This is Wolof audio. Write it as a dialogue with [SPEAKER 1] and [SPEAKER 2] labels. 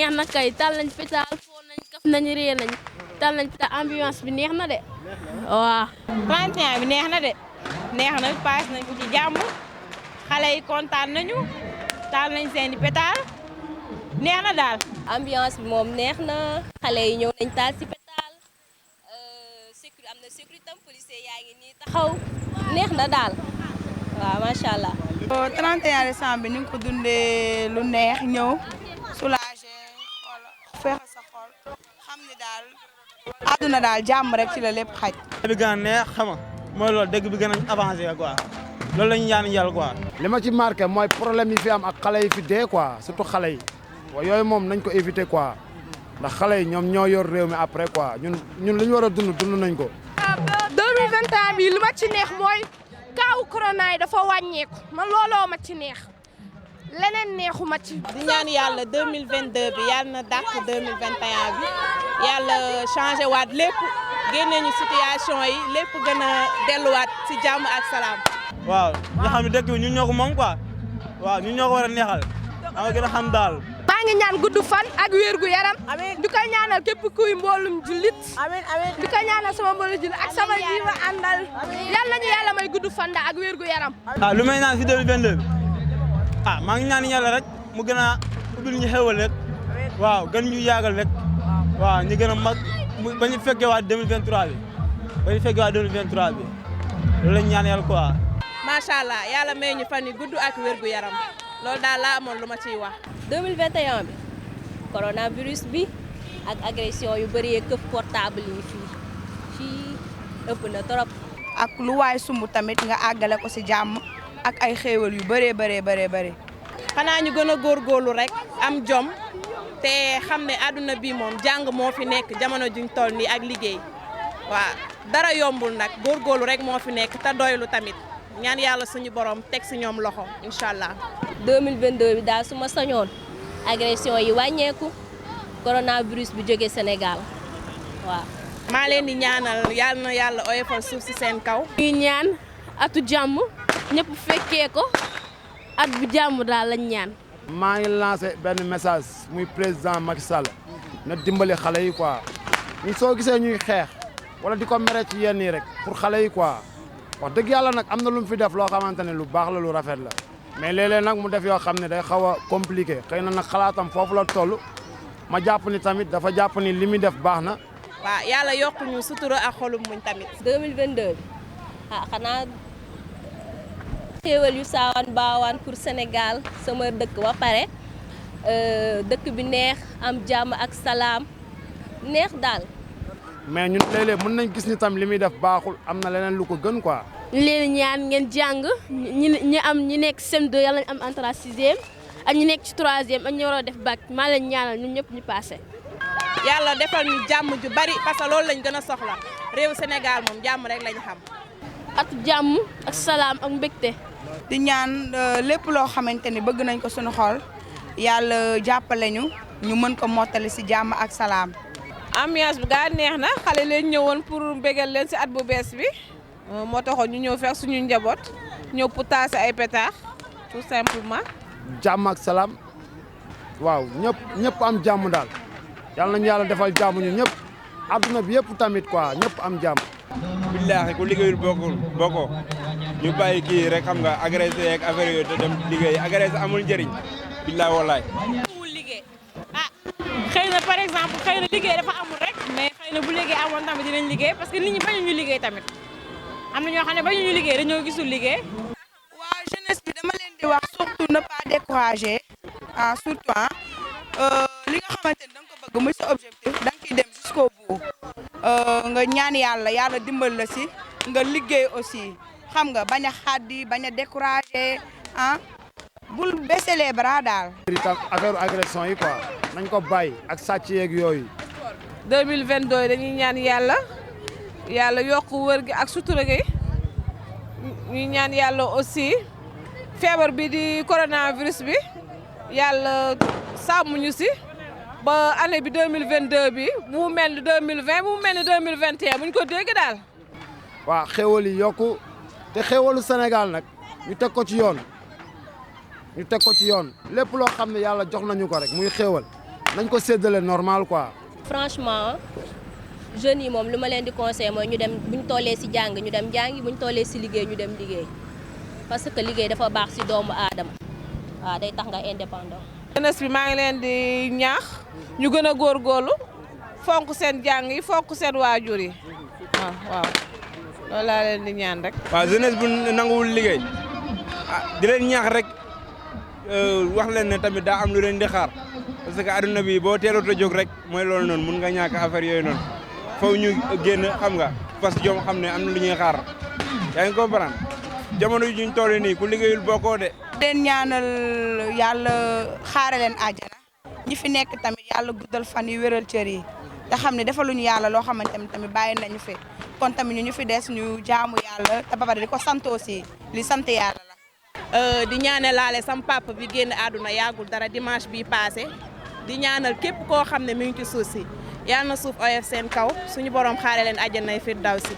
[SPEAKER 1] neex na kay tal nañ pétale foo nañ kaf nañ ree nañ tal nañ pétale ambiance bi neex na de waaw.
[SPEAKER 2] 31 bi neex na de neex na paas nañ ko ci jàmm xale yi kontaan nañu taal nañ seeni pétale neex na daal.
[SPEAKER 3] ambiance bi moom neex na xale yi ñëw nañ taal si pétale am na sécurité am policier yaa ngi nii taxaw neex na daal waaw macha allah.
[SPEAKER 4] 31 décembre bi ni nga ko dundee lu neex ñëw soulagé wala fexe sa xol xam ni daal àdduna daal jàmm rek ci la lépp xaj.
[SPEAKER 5] bi gën a neex xam nga mooy loolu dëgg bi gën a avancé quoi loolu la ñu ñaan yàlla quoi.
[SPEAKER 6] li ma ci marqué mooy problème yi fi am ak xale yi fi dee quoi surtout xale yi yooyu moom nañ ko éviter quoi ndax xale yi ñoom ñoo yor réew mi après quoi ñun li ñu war a dund nañ ko.
[SPEAKER 7] 2021 bi li ma ci neex mooy kaawu corona yi dafa wàññeeku man looloo ma ci neex leneen neexu ma ci.
[SPEAKER 2] di ñaan yàlla 2022 bi yàlla na dàq 2021 bi yàlla changé waat lépp génne ñu situation yi lépp gën a delluwaat ci jàmm ak salaam.
[SPEAKER 5] waaw ñu xam ne dëkk bi ñun ñoo ko moom quoi waaw ñun ñoo ko war a neexal dama gën a xam daal.
[SPEAKER 7] maa ngi ñaan gudd fan ak wér gu yaram. di ko ñaanal képp kuy mboolum jullit. di ko ñaanal sama mboolu jullit ak sama ji ma àndal. yàlla ñu yàlla may gudd fan ak wér gu yaram.
[SPEAKER 5] lu may naan si 2022 bi maa ngi ñaan yàlla rek mu gën a ubbil ñu xewal rek waaw gën ñu yaagal rek waaw ñu gën a mag ba ñu fekkee waa 2023 bi ba ñu fekkee waa 2023 bi loolu la ñu ñaan yàlla quoi.
[SPEAKER 2] macha allah yàlla may ñu fan yu gudd ak wér gu yaram loolu daal laa amoon lu ma ciy wax.
[SPEAKER 3] 2021 bi coronavirus bi ak agression yu bëri yeeg këf portable yi fii ëpp na trop.
[SPEAKER 4] ak lu waay sumb tamit nga àggale ko ci jàmm ak ay xéewal yu bëree bëri.
[SPEAKER 2] xanaa ñu gën a góorgóorlu rek am jom te xam ne àdduna bi moom jàng moo fi nekk jamono juñ toll nii ak liggéey waaw dara yombul nag góorgóorlu rek moo fi nekk te doylu tamit ñaan yàlla suñu borom teg ci ñoom loxo incha allah.
[SPEAKER 3] 2022 bi daal su ma sañoon agression yi wàññeeku coronavirus bi jóge Sénégal waaw.
[SPEAKER 2] maa leen di ñaanal yàlla na yàlla oyofal suuf ci seen kaw.
[SPEAKER 1] ñuy ñaan atu jàmm ñëpp fekkee ko at bu jàmm daal lañ ñaan.
[SPEAKER 6] maa ngi lancé benn message muy président Macky Sall na dimbali xale yi quoi ñun soo gisee ñuy xeex wala di ko mere ci yenn yi rek pour xale yi quoi wax dëgg yàlla nag am na lu mu fi def loo xamante ne lu baax la lu rafet la mais léeg-léeg nag mu def yoo xam ne day xaw a compliqué xëy na nag xalaatam foofu la toll ma jàpp ni tamit dafa jàpp ni li muy def baax na.
[SPEAKER 2] waaw yàlla yokk ñu sutura ak xolum muñ tamit.
[SPEAKER 3] 2022 bi xanaa xéewal yu saawaan baawaan pour Sénégal sama dëkk ba pare dëkk bi neex am jàmm ak salaam neex daal.
[SPEAKER 6] mais ñun léeg-léeg mën nañ gis ni tam li muy def baaxul am na leneen lu ko gën quoi.
[SPEAKER 1] ñu leen ñaan ngeen jàng ñi nekk CM2 yàlla ñu am entrée en sixième ak ñi nekk ci troisième ak ñi war a def bac maa leen ñaanal ñun ñëpp ñu passé.
[SPEAKER 2] yàlla defal ñu jàmm ju bari parce que loolu lañ gën a soxla réew Sénégal moom jàmm rek lañ xam.
[SPEAKER 1] atu jàmm ak salaam ak mbégte.
[SPEAKER 4] di ñaan lépp loo xamante ni bëgg nañ ko suñu xol yàlla jàppale ñu mën ko mottali ci jàmm ak salaam.
[SPEAKER 2] ambiance bi gaa neex na xale leen ñëwoon pour bégal leen ci at bu bees bi moo taxoon ñu ñëw fekk suñu njaboot ñëw pour tasser ay pétard tout simplement.
[SPEAKER 6] jàmm ak salaam waaw ñëpp am jàmm daal yàlla nañu yàlla defal jàmm ñu ñëpp adduna bi yëpp tamit quoi ñëpp am jàmm.
[SPEAKER 5] billaahi ku liggéeyul bokkoo ñu bàyyi kii rek xam nga agressé ak affaire yooyu te dem liggéey agressé amul njëriñ billaahi wallaay.
[SPEAKER 2] liggéey xëy na par exemple xëy na liggéey dafa amul rek mais xëy na bu liggéey amoon tamit dinañ liggéey parce que nit ñi bañu ñu liggéey tamit am na ñoo xam ne bañu ñu liggéey dañoo gisul liggéey.
[SPEAKER 4] waa jeunesse bi dama leen di wax surtout ne pas décourager surtout li nga xamante ni da nga ko bëgg muy sa objectif da nga ciy dem jusqu'au bout nga ñaan yàlla dimbal la si nga liggéey aussi xam nga bañ a xaddi bañ a décourager bul baisser les bras daal.
[SPEAKER 6] affaire agression yi quoi nañ ko bàyyi ak sàcc yeeg yooyu.
[SPEAKER 2] 2022 dañuy ñaan yàlla yokk wër gi ak sutura gi ñuy ñaan yàlla aussi feebar bi di coronavirus bi yàlla sàmm ñu si ba année bi 2022 bi bu mel ni 2020 bu mel ni 2021 bu ñu ko dégg daal.
[SPEAKER 6] waaw xéwal yi yokku te xéwalu Sénégal nag ñu teg ko ci yoon lépp loo xam ne yàlla jox nañu ko rek muy xéwal nañ ko séddale normal quoi.
[SPEAKER 3] franchement jeunes yi moom lu ma leen di conseiller mooy ñu dem buñ tollee si jàng ñu dem jàngi buñ tollee si liggéey ñu dem liggéey parce que liggéey dafa baax si doomu aadama waaw day tax nga indépendant.
[SPEAKER 2] jeunesse bi maa ngi leen di ñaax ñu gën a góorgóorlu fonk seen jàng yi fonk seen waajur yi waaw loolu laa leen di ñaan rek.
[SPEAKER 5] waaw jeunesse bu nanguwul liggéey di leen ñaax rek wax leen ne tamit daa am lu leen di xaar parce que adduna bi boo teelut a jóg rek mooy loolu noonu mun nga ñàkk affaire yooyu noonu faw ñu génn xam nga parce que ñoom xam ne am na lu ñuy xaar yaa ngi comprendre jamono ji ñu toll nii ku liggéeyul bokkoo de.
[SPEAKER 4] leen ñaanal yàlla xaare leen àjjana ñi fi nekk tamit yàlla guddal fan yi wéral cër yi te xam ne defaluñu yàlla loo xamante ne tamit bàyyi nañu fi kon tamit ñu fi des ñu jaamu yàlla te ba pare di ko sant aussi li sant yàlla la.
[SPEAKER 8] di ñaanalaale sam papa bi génn àdduna yàggul dara dimanche bi passé di ñaanal képp koo xam ne mi ngi ci suuf si yàlla na suuf oyof seen kaw suñu borom xaare leen àjjana firdawsi.